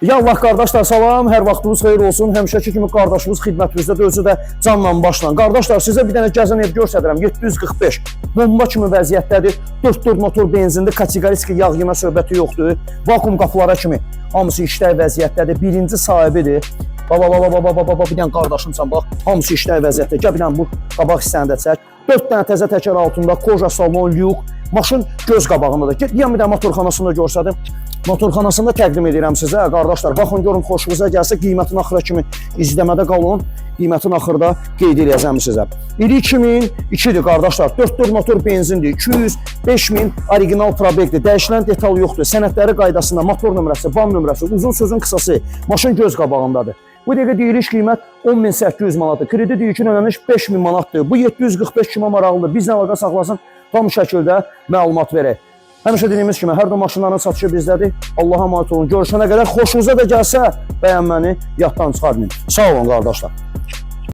Ya Allah qardaşlar, salam, hər vaxtınız xeyir olsun. Həmişəki kimi qardaşımız xidmətimizdədir, özü də canla başla. Qardaşlar, sizə bir dənə gəzən ev göstərirəm. 745. Bomba kimi vəziyyətdədir. 4-4 motor benzinli, kateqoriki yağ yemə söhbəti yoxdur. Vakuum qapılara kimi hamısı işlək vəziyyətdədir. Birinci sahibidir. Baba baba baba baba baba bir dənə qardaşımsan bax, hamısı işlək vəziyyətdə. Gəl bir dənə bu qabaq hissəni də çək. 4 dənə təzə təkər altında, koja salon, lyuk, maşın göz qabağındadır. Get, deyəm bir dənə motorxanasını da göstərdim. Motorxanasını da təqdim edirəm sizə qardaşlar. Baxın görün xoşunuza gəlsə qiymətini axıra kimi izləmədə qalın. Qiymətini axırda qeyd eləyəcəm sizə. İli 2002-dir qardaşlar. 4-4 motor benzindir. 205 min original probekdir. Dəyişilən detal yoxdur. Sənədləri qaydasında motor nömrəsi, BAN nömrəsi, uzun sözün qısası maşın göz qabağındadır. Bu dəqiqə deyiliş qiymət 10.800 manatdır. Kredit yükün ödəniş 5000 manatdır. Bu 745 kimə maraqlıdır? Bizlə əlaqə saxlasın, tam şəkildə məlumat verək. Həmişə dediyimiz kimi hər də maşınların satışı bizdədir. Allaha əmanət olun. Görüşənə qədər xoşunuza da gəlsə bəyənməni yaddan çıxarmayın. Sağ olun qardaşlar.